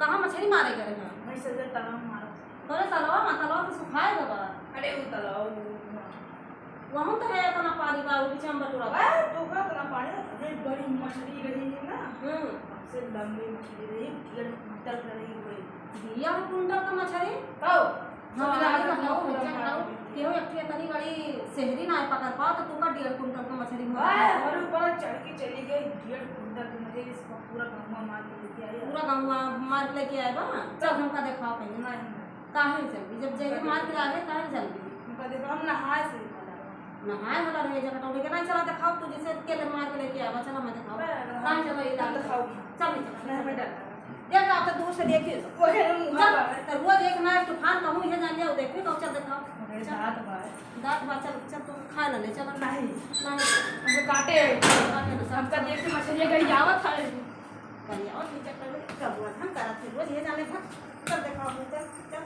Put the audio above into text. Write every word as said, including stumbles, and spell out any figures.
कहाँ मछरी मारे गए हैं? वही सजल तलाव में मारा। तोरे तलवा में, तलवा तो सुखाए गवा। अरे वो तलाव, वो, हाँ। वहाँ तो है इतना पानी बा, वो पीछे हम बटोरा बा। अरे टोकरा इतना पानी, अरे बड़ी मछली रही है ना। हम्म। सबसे लंबी मछली रही, डेढ़ कुंटल के रही हुई। डेढ़ कुंटल का मछली? तो हाँ, समझ आ ये रहा तो है, बहुत पूरा अच्छा मार है। दिया। केहू एक ठे इतनी बड़ी सेहरी ना पकड़ पाओ, तो तुमका डेढ़ कुंटल का मछली मार वाह, दिया। और ऊपर चढ़ के चली गई, डेढ़ कुंटल की मछली, इसको पूरा गंगवा मार के लेके आई। पूरा गंगवा मार के लेके आए बा? चल, हमका देखाओ पहले। नहीं, नहीं। काहे चलबी? जब जइबे मार के लागे, काहे चलबी? हमका देखो, हम नहाए से ही पता लगा। नहाए वाला रहे, जब कटौती के नहीं चला देखाओ, तू जैसे के ले मार के लेके आवा, चला मैं देखाओ। बस, काहे चलो, ये हम लागे। दिखाओ। चल, चल, नहीं, चल। मैं डर लगा। देख, आप तो दूर से देखिए। ओहे, हम चल, बाबा। तो रोज एक ना एक तूफान कहूँ, इहे जान जाओ, देखिए तो चल देखाओ। अरे, चल। दांत बा। दांत बा, चल, चल, तू खा ना ले, चल। नहीं। नहीं। हमको काटे। काटे ना, चल, हमका चल। देख के मछलियाँ गरियावत है। गरियावत नहीं, चल, चल, चल, हम करत है, रोज ये जाने भर। चल देखाओ, चल, चल।